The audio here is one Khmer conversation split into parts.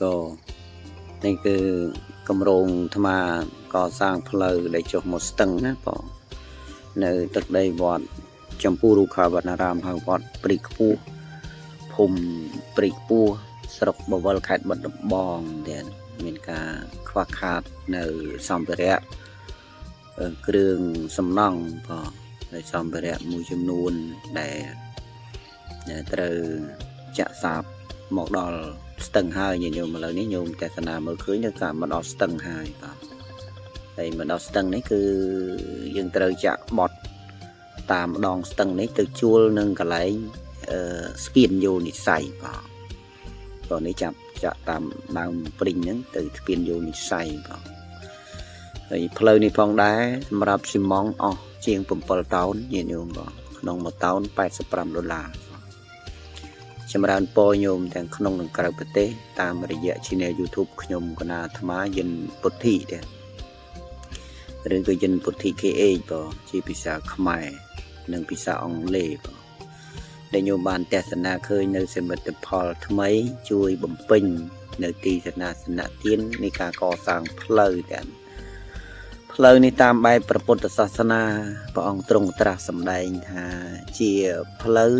ក៏នេះគឺគម្រោងអាត្មាកសាងផ្លូវដែលចុះមកស្ទឹងណាបងនៅទឹកដីវត្តចំពូរុក្ខាវណ្ណារាមហៅវត្តព្រៃខ្ពស់ភូមិព្រៃខ្ពស់ស្រុកបវេលខេត្តបាត់ដំបងទៀតមានការខ្វះខាតនៅសម្ភារៈគ្រឿងសំណង់បងដែលសម្ភារៈមួយចំនួនដែលត្រូវចាក់សាបមកដល់ស្ទឹងហើយញាតិញោមឥឡូវនេះញោមទស្សនាមើលឃើញនៅការមកដល់ស្ទឹងហើយបាទហើយមកដល់ស្ទឹងនេះគឺយើងត្រូវចាក់បត់តាមដងស្ទឹងនេះទៅជួលនឹងកន្លែងស្ពានយោនិស័យបាទតនេះចាប់ចាក់តាមដើមព្រីងហ្នឹងទៅស្ពានយោនិស័យបាទហើយផ្លូវនេះផងដែរសម្រាប់ស៊ីម៉ង់អស់ជាង7តោនញាតិញោមបាទក្នុង1តោន85ដុល្លារចម្រើនពរញោមទាំងក្នុងនិងក្រៅប្រទេសតាមរយៈ Channel YouTube ខ្ញុំកណាអាត្មាយិនពុទ្ធិដែរឬក៏យិនពុទ្ធិ KH បងជាភាសាខ្មែរនិងភាសាអង់គ្លេសបងដែលញោមបានទស្សនាឃើញនៅសមិទ្ធផលថ្មីជួយបំពេញនៅទីសេនាសនៈទាននៃការកសាងផ្លូវទាំងផ្លូវនេះតាមបែបព្រះពុទ្ធសាសនាព្រះអង្គទ្រង់ត្រាស់សម្ដែងថាជាផ្លូវ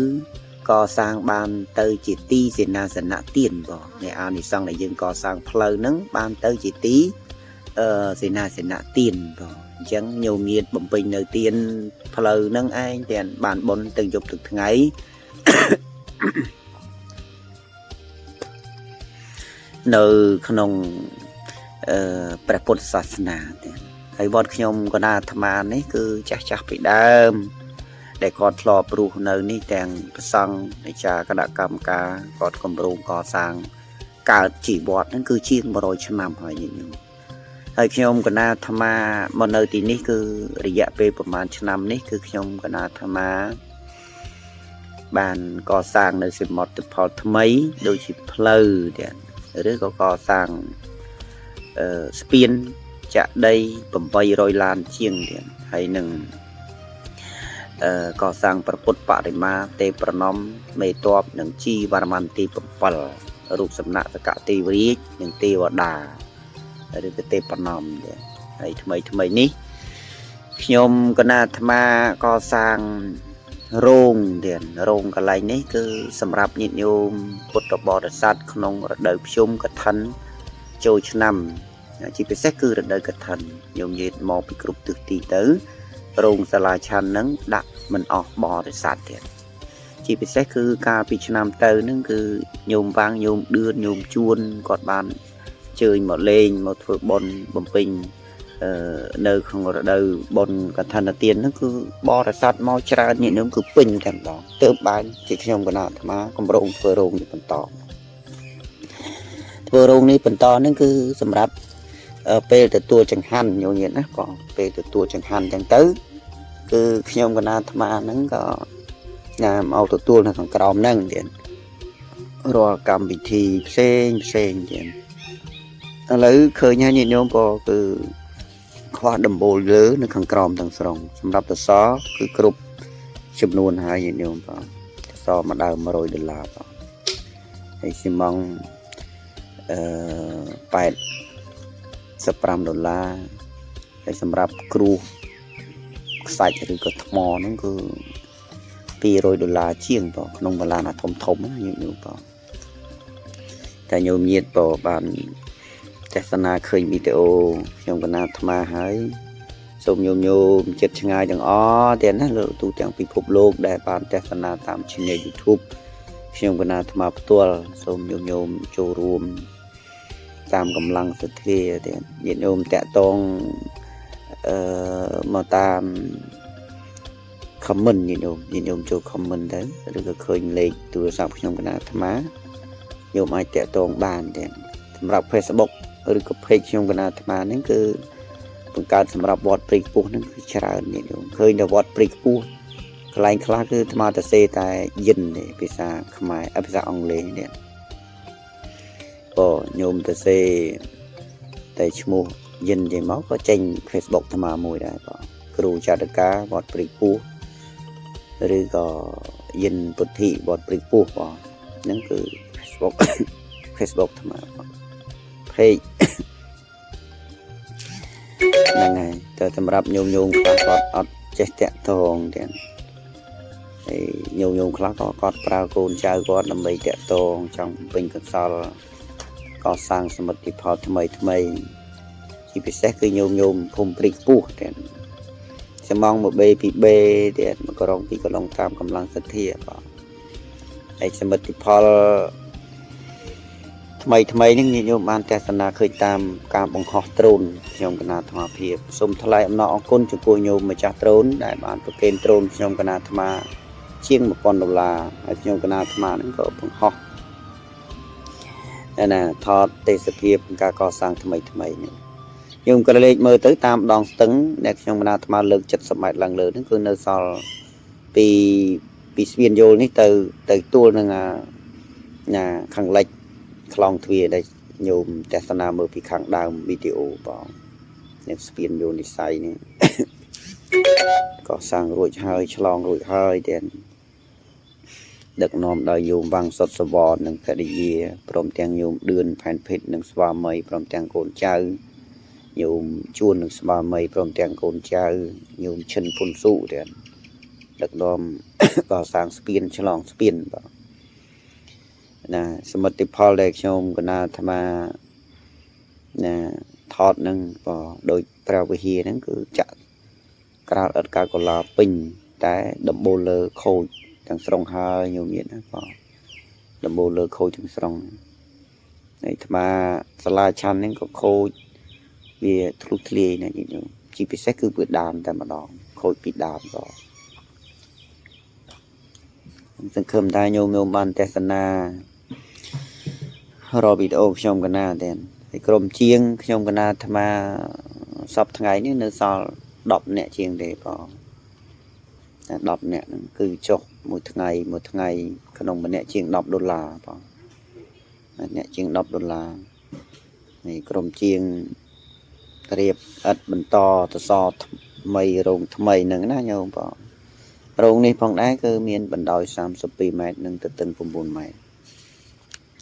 កសាងបានទៅជាទីសេនាសនៈទានបងនៃអានិសង្សដែលយើងកសាងផ្លូវហ្នឹងបានទៅជាទីសេនាសនៈទានបងអញ្ចឹងញោមញាតបំពេញនៅទានផ្លូវហ្នឹងឯងទាំងបានបុណ្យទាំងយប់ទាំងថ្ងៃនៅក្នុងព្រះពុទ្ធសាសនាទាំងហើយវត្តខ្ញុំកណាអាត្មានេះគឺចាស់ចាស់ពីដើមដែលគាត់ធ្លាប់រស់នៅនេះទាំងព្រះសង្ឃអាចារ្យគណៈកម្មការគាត់គម្រោងកសាងកើតជីវត្តហ្នឹងគឺជាង100ឆ្នាំហើយញាតិញោមហើយខ្ញុំកណាអាត្មាមកនៅទីនេះគឺរយៈពេលប្រហែលឆ្នាំនេះគឺខ្ញុំកណាអាត្មាបានកសាងនៅសមុទ្រផលថ្មីដូចជាផ្លូវទៀតឬក៏កសាងស្ពានចាក់ដី800ឡានជាងទៀតហើយនឹងកសាងព្រះពុទ្ធបរិមាទេប្រណម្យមេតបនិងជីវរ្ម័នទី7រូបសំណាកសកទេវរាជនិងទេវតាឬក៏ទេប្រណម្យទៀតហើយថ្មីថ្មីនេះខ្ញុំកណាអាត្មាកសាងរោងទៀតរោងកន្លែងនេះគឺសម្រាប់ញាតិញោមពុទ្ធបរិស័ទក្នុងរដូវភ្ជុំកឋិនចូលឆ្នាំជាពិសេសគឺរដូវកឋិនញោមញាតិមកពីគ្រប់ទិសទីទៅរោងសាលាឆាន់ហ្នឹងដាក់មិនអស់បរិស័ទទៀតជាពិសេសគឺកាលពីឆ្នាំទៅហ្នឹងគឺញោមវាងញោមឌឿនញោមជួនគាត់បានអញ្ជើញមកលេងមកធ្វើបុណ្យបំពេញនៅក្នុងរដូវបុណ្យកឋិនទានហ្នឹងគឺបរិស័ទមកច្រើនញាតិញោមគឺពេញតែម្ដងទើបបានជាខ្ញុំកណាអាត្មាគម្រោងធ្វើរោងនេះបន្តធ្វើរោងនេះបន្តហ្នឹងគឺសម្រាប់ពេលទទួលចង្ហាន់ញោមញាតិណាបងពេលទទួលចង្ហាន់អញ្ចឹងទៅគឺខ្ញុំកណាអាត្មាហ្នឹងក៏ណាមកទទួលនៅខាងក្រោមហ្នឹងទៀតរាល់កម្មវិធីផ្សេងផ្សេងទៀតឥឡូវឃើញហើយញាតិញោមក៏គឺខ្វះដំបូលលើនៅខាងក្រោមទាំងស្រុងសម្រាប់សសរគឺគ្រប់ចំនួនហើយញាតិញោមបងសសរមួយដើម100ដុល្លារបងហើយស៊ីម៉ង់អឺ85ដុល្លារហើយសម្រាប់គ្រោះខ្សាច់ឬក៏ថ្មហ្នឹងគឺ200ដុល្លារជាងបងក្នុងបន្លានអាធំធំណាញាតិញោមបងតែញោមញាតិបងបានទស្សនាឃើញវីដេអូខ្ញុំកណាអាត្មាហើយសូមញោមញោមចិត្តឆ្ងាយទាំងអស់ទៀតណាលើទូទាំងពិភពលោកដែលបានទស្សនាតាម Channel YouTube ខ្ញុំកណាអាត្មាផ្ទាល់សូមញោមញោមចូលរួមតាមកម្លាំងសទ្ធាទៀតញាតិញោមតាក់តងអឺមកតាម comment ញាតិញោមញាតិញោមចូល comment ទៅឬក៏ឃើញលេខទូរស័ព្ទខ្ញុំកណាអាត្មាញោមអាចតាក់ទងបានទៀតសម្រាប់ Facebook ឬក៏ page ខ្ញុំកណាអាត្មាហ្នឹងគឺបង្កើតសម្រាប់វត្តព្រៃខ្ពស់ហ្នឹងគឺច្រើនញាតិញោមឃើញតែវត្តព្រៃខ្ពស់កន្លែងខ្លះគឺអាត្មាទៅសេតែយិនទេភាសាខ្មែរភាសាអង់គ្លេសនេះបើញោមទៅសេតែឈ្មោះយិនចេញមកក៏ចេញ Facebook អាត្មាមួយដែរបងគ្រូចាតកាវត្តព្រៃខ្ពស់ឬក៏យិនពុទ្ធិវត្តព្រៃខ្ពស់បងហ្នឹងគឺ Facebook អាត្មាបង page ហ្នឹងហើយតែសម្រាប់ញោមញោមខ្លះគាត់អត់ចេះតាក់ទងទាំងហើយញោមញោមខ្លះក៏គាត់ប្រើកូនចៅគាត់ដើម្បីតាក់ទងចង់បំពេញកុសលកសាងសមិទ្ធផលថ្មីថ្មីជាពិសេសគឺញោមញោមភូមិព្រីខ្ពស់ទាំងសំង1 B 2 B ទៀតមួយក្រុងពីរក្រុងតាមកម្លាំងសទ្ធាបាទហើយសមិទ្ធផលថ្មីថ្មីហ្នឹងញាតិញោមបានទស្សនាឃើញតាមការបង្ហោះដ្រូនខ្ញុំកណាអាត្មាភាពសូមថ្លែងអំណរអគុណចំពោះញោមម្ចាស់ដ្រូនដែលបានប្រគេនដ្រូនខ្ញុំកណាអាត្មាជាង1000ដុល្លារហើយខ្ញុំកណាអាត្មាហ្នឹងក៏បង្ហោះណាថតទេសភាពការកសាងថ្មីថ្មីនេះញោមក៏លេខមើលទៅតាមដងស្ទឹងដែលខ្ញុំកណាអាត្មាលើក70ម៉ែត្រឡើងលើហ្នឹងគឺនៅសល់ពីពីស្ពានយោលនេះទៅទៅទួលនឹងអាណាខាងលិចខ្លងទ្វារដែលញោមទស្សនាមើលពីខាងដើមវីដេអូបងនេះស្ពានយោលនិស័យនេះ កសាងរួចហើយឆ្លងរួចហើយទាំងដឹកនាំដោយញោមវ៉ាងសុតសវននិងភរិយាព្រមទាំងញោមឌឿនផែនភិតនិងស្វាមីព្រមទាំងកូនចៅញោមជួននិងស្វាមីព្រមទាំងកូនចៅញោមឈិនពុនសុទាំងដឹកនាំ កសាងស្ពានឆ្លងស្ពានបាទណាសមិទ្ធផលដែលខ្ញុំកណាអាត្មាណាថតនឹងក៏ដូចព្រះវិហារហ្នឹងគឺចាក់ក្រាលឥដ្ឋកាកូឡាពេញតែដំបូលលើខូចទាំងស្រុងហើយញោមញាតិណាបាទដំបូលលើខូចទាំងស្រុងហើយអាត្មាសាលាឆាន់ហ្នឹងក៏ខូចវាធ្លុះធ្លាយណាញាតិញោមជាពិសេសគឺពីដើមតែម្ដងខូចពីដើមក៏សង្ឃឹមថាញោមញោមបានទស្សនារាល់វីដេអូខ្ញុំកណាទេហើយក្រុមជាងខ្ញុំកណាអាត្មាសពថ្ងៃនេះនៅសល់10នាក់ជាងទេបងតែ10នាក់ហ្នឹងគឺចុះមួយថ្ងៃមួយថ្ងៃក្នុងម្នាក់ជាង10ដុល្លារបងម្នាក់ជាង10ដុល្លារនេះក្រុមជាងរៀបឥតបន្តសសរថ្មីរោងថ្មីហ្នឹងណាញោមបងរោងនេះផងដែរគឺមានបណ្ដោយ32ម៉ែត្រនិងទទឹង9ម៉ែត្រ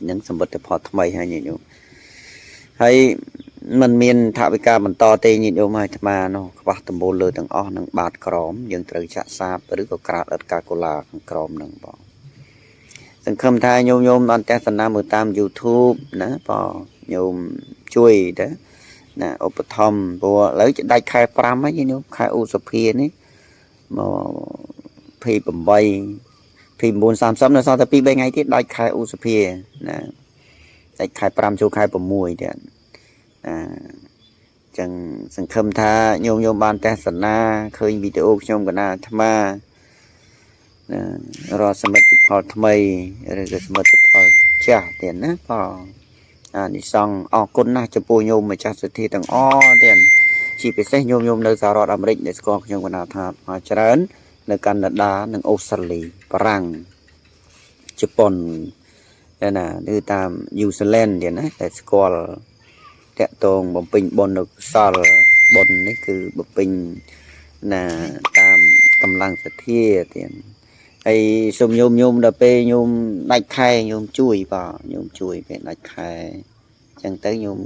នឹងសមិទ្ធផលថ្មីហើយញាតិញោមហើយมันមានថវិកាបន្តទេញាតិញោមហើយអាត្មានោះខ្វះដំបូលលើទាំងអស់នឹងបាតក្រមយើងត្រូវចាក់សាបឬក៏ក្រាលឥដ្ឋកាកូឡាខាងក្រមនឹងបងសង្ឃឹមថាញោមញោមបានទស្សនាមើលតាម YouTube ណាបងញោមជួយទៅណាឧបត្ថម្ភព្រោះឥឡូវដាច់ខែ5ហើយញោមខែឧសភានេះមក28 29 30នៅសល់តែ2 3ថ្ងៃទៀតដាច់ខែឧសភាណាដាច់ខែ5ចូលខែ6ទៀតអាចឹងសង្ឃឹមថាញោមញោមបានទស្សនាឃើញវីដេអូខ្ញុំកណាអាត្មាណារាល់សមិទ្ធផលថ្មីឬក៏សមិទ្ធផលចាស់ទៀតណាបងអានិសង្សអរគុណណាស់ចំពោះញោមម្ចាស់សទ្ធាទាំងអស់ទៀតជាពិសេសញោមញោមនៅសហរដ្ឋអាមេរិកដែលស្គាល់ខ្ញុំកណាថាមកច្រើននៅកាណាដានិងអូស្ត្រាលីបារាំងជប៉ុនណាឬតាមញូហ្សេឡង់ទៀតណាដែលស្គាល់តាក់ទងបំពេញបុណ្យនៅកុសលបុណ្យនេះគឺបំពេញណាតាមកម្លាំងសទ្ធាទៀតហើយសូមញោមញោមដល់ពេលញោមដាច់ខែញោមជួយបាទញោមជួយពេលដាច់ខែអញ្ចឹងទៅញោម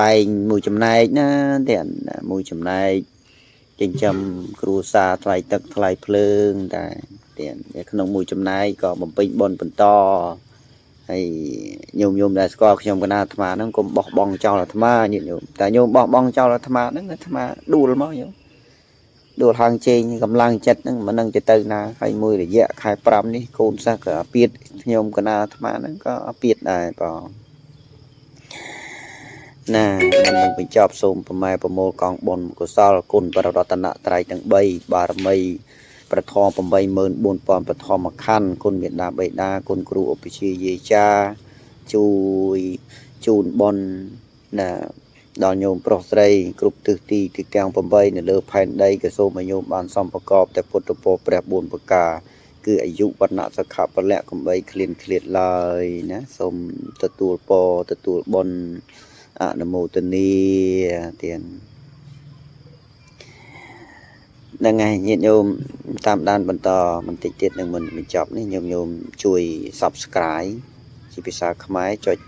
បែងមួយចំណែកណាទៀតមួយចំណែកចិញ្ចឹមគ្រួសារថ្លៃទឹកថ្លៃភ្លើងតែទៀតក្នុងមួយចំណែកក៏បំពេញបុណ្យបន្តហើយញោមញោមដែលស្គាល់ខ្ញុំកណាអាត្មាហ្នឹងកុំបោះបង់ចោលអាត្មាញាតិញោមតែញោមបោះបង់ចោលអាត្មាហ្នឹងអាត្មាដួលមកញោមដួលហាងជេងកម្លាំងចិត្តហ្នឹងមិននឹងទៅទៅណាហើយមួយរយៈខែ5នេះកូនសិស្សក៏អាពាតខ្ញុំកណាអាត្មាហ្នឹងក៏អាពាតដែរបងណាមិននឹងបញ្ចប់សូមប្រម៉ែប្រមូលកងបុណ្យកុសលគុណបរតនត្រ័យទាំង3បារមីប្រធម84000បឋមខណ្ឌគុណមេដាបេដាគុណគ្រូឧបជាយាចាជួយជូនបុណ្យណាដល់ញោមប្រុសស្រីគ្រប់ទិសទីទិទាំង8នៅលើផែនដីក៏សូមឲ្យញោមបានសំប្រកបតែពុទ្ធពរព្រះ4ប្រការគឺអាយុវណ្ណៈសុខៈពលៈកំបីគ្លៀនឃ្លាតឡើយណាសូមទទួលពរទទួលបុណ្យអនុមោទនាទានហ្នឹងហើយញាតិញោមតាមដានបន្តបន្តិចទៀតនឹងមុនបញ្ចប់នេះញោមញោមជួយ Subscribe ជាភាសាខ្មែរចុច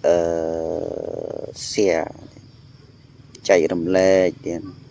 អឺ share ចែករំលែកទៀត។